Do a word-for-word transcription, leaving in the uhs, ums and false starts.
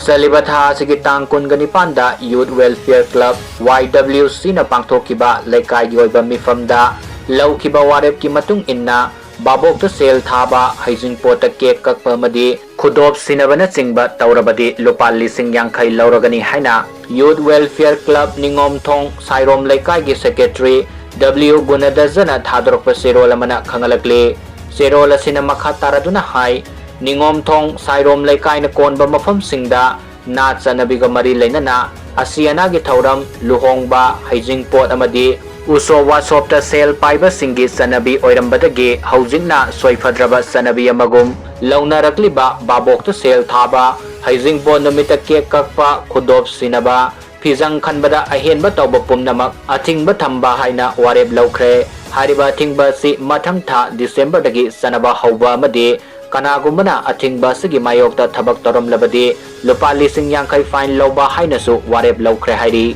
ꯆꯠꯂꯤꯕ ꯊꯥ ꯑꯁꯤꯒꯤ ꯇꯥꯡ ꯀꯨꯟꯒ ꯅꯤꯄꯥꯟꯗ Youth Welfare Club, Y W C ꯅ ꯄꯥꯡꯊꯣꯛꯈꯤꯕ ꯂꯩꯀꯥꯏꯒꯤ ꯑꯣꯏꯕ ꯃꯤꯐꯝꯗ ꯂꯧꯈꯤꯕ ꯋꯥꯔꯦꯞꯀꯤ ꯃꯇꯨꯡ ꯏꯟꯅ ꯚꯥꯕꯣꯛꯇ ꯁꯦꯜ ꯊꯥꯕ, ꯍꯩꯖꯤꯡꯄꯣꯠꯇ ꯀꯦꯛ ꯀꯛꯄ ꯑꯃꯗꯤ ꯈꯨꯗꯣꯞ ꯁꯤꯟꯅꯕꯅꯆꯤꯡꯕ ꯇꯧꯔꯕꯗꯤ ꯂꯨꯄꯥ ꯂꯤꯁꯤꯡ ꯌꯥꯡꯈꯩ ꯂꯧꯔꯒꯅꯤ ꯍꯥꯏꯅ Youth Welfare Club ꯅꯤꯉꯣꯝꯊꯣꯡ ꯁꯥꯏꯔꯣꯝ ꯂꯩꯀꯥꯏꯒꯤ secretary W ꯒꯨꯅꯗꯖꯅ ꯊꯥꯗꯣꯔꯛꯄ ꯆꯦꯔꯣꯜ ꯑꯃꯅ ꯈꯪꯍꯜꯂꯛꯂꯤ꯫ ꯆꯦꯔꯣꯜ ꯑꯁꯤꯅ ꯃꯈꯥ ꯇꯥꯔꯗꯨꯅ ꯍꯥꯏ, ꯅꯤꯉꯣꯝꯊꯣꯡ ꯁꯥꯏꯔꯣꯝ ꯂꯩꯀꯥꯏꯅ ꯀꯣꯟꯕ ꯃꯐꯝꯁꯤꯡꯗ ꯅꯥꯠ ꯆꯠꯅꯕꯤꯒ ꯃꯔꯤ ꯂꯩꯅꯅ ꯑꯁꯤ ꯑꯅꯥꯒꯤ ꯊꯧꯔꯝ, ꯂꯨꯍꯣꯡꯕ, ꯍꯩꯖꯤꯡꯄꯣꯠ ꯑꯃꯗꯤ ꯎꯁꯣꯞ ꯋꯥꯁꯣꯞꯇ ꯁꯦꯜ ꯄꯥꯏꯕꯁꯤꯡꯒꯤ ꯆꯠꯅꯕꯤ ꯑꯣꯏꯔꯝꯕꯗꯒꯤ ꯍꯧꯖꯤꯛꯅ ꯁꯣꯏꯐꯗ꯭ꯔꯕ ꯆꯠꯅꯕꯤ ꯑꯃꯒꯨꯝ ꯂꯧꯅꯔꯛꯂꯤꯕ ꯚꯥꯕꯣꯛꯇ ꯁꯦꯜ ꯊꯥꯕ, ꯍꯩꯖꯤꯡꯄꯣꯠ ꯅꯨꯃꯤꯠꯇ ꯀꯦꯛ ꯀꯛꯄ, ꯈꯨꯗꯣꯞ ꯁꯤꯟꯅꯕ, ꯐꯤꯖꯪ ꯈꯟꯕꯗ ꯑꯍꯦꯟꯕ ꯇꯧꯕ ꯄꯨꯝꯅꯃꯛ ꯑꯊꯤꯡꯕ ꯊꯝꯕ ꯍꯥꯏꯅ ꯋꯥꯔꯦꯞ ꯂꯧꯈ꯭ꯔꯦ꯫ ꯍꯥꯏꯔꯤꯕ ꯑꯊꯤꯡꯕ ꯑꯁꯤ ꯃꯊꯪ ꯊꯥ ꯗꯤꯁꯦꯝꯕꯔꯗꯒꯤ ꯆꯠꯅꯕ ꯍꯧꯕ ꯑꯃꯗꯤ ꯀꯅꯥꯒꯨꯝꯕꯅ ꯑꯊꯤꯡꯕ ꯑꯁꯤꯒꯤ ꯃꯥꯌꯣꯛꯇ ꯊꯕꯛ ꯇꯧꯔꯝꯂꯕꯗꯤ ꯂꯨꯄꯥ ꯂꯤꯁꯤꯡ ꯌꯥꯡꯈꯩ fine ꯂꯧꯕ ꯍꯥꯏꯅꯁꯨ ꯋꯥꯔꯦꯞ ꯂꯧꯈ꯭ꯔꯦ ꯍꯥꯏꯔꯤ꯫